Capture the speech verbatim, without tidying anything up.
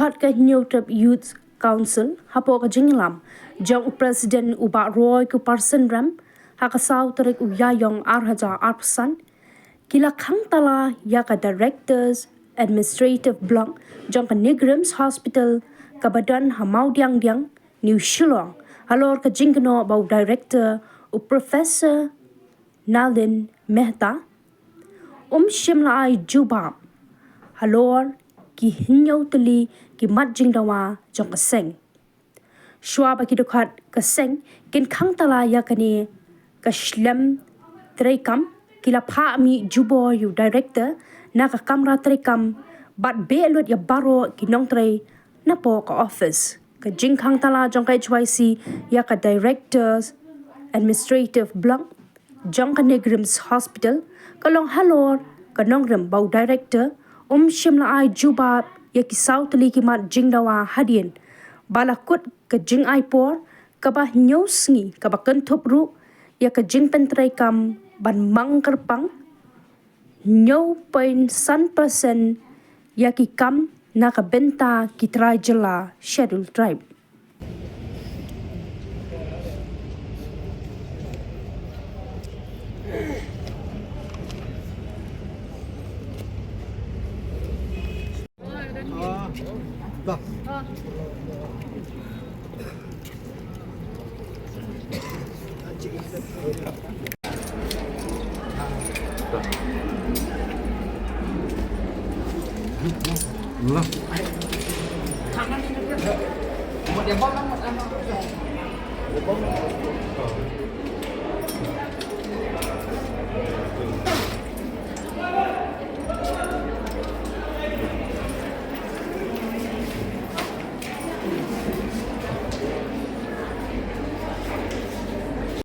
Ka Hynñiewtrep Youth Council, hapoh ka jingïalam jong u President u Bah Roykuparsynrem, ha ka saw tarik u Ïaïong ar hajar arphew san, ki la khang tala ïa ka Directors Administrative Block jong ka NEIGRIHMS Hospital kaba don ha Mawdiangdiang, New Shillong, halor ka jingkynnoh ba u Director, u Professor Nalin Mehta, um shym la ai jubab halor ki hynñiew tylli ki mat jingdawa jong ka seng. Shuwa ba ki dkhot ka seng kin khang tala ïa kane ka shlem treikam, ki la phah mih jubor ïa u Director na ka kamra treikam bad beh lut ïa baroh ki nongtrei napoh ka office. Ka jingkhang tala jong ka H Y C ïa ka Directors Administrative Block jong ka NEIGRIHMS Hospital ka long halor ka nongrim ba u Director um shym la ai jubab ïa ki saw tylli ki mat jingdawa hadien ba la kut ka jingai por kaba hynñiew sngi, kaba kynthup ruh ïa ka jingpyntreikam ban mang kyrpang hynñiew point san percent ïa ki kam na ka bynta ki trai jylla Scheduled Tribe.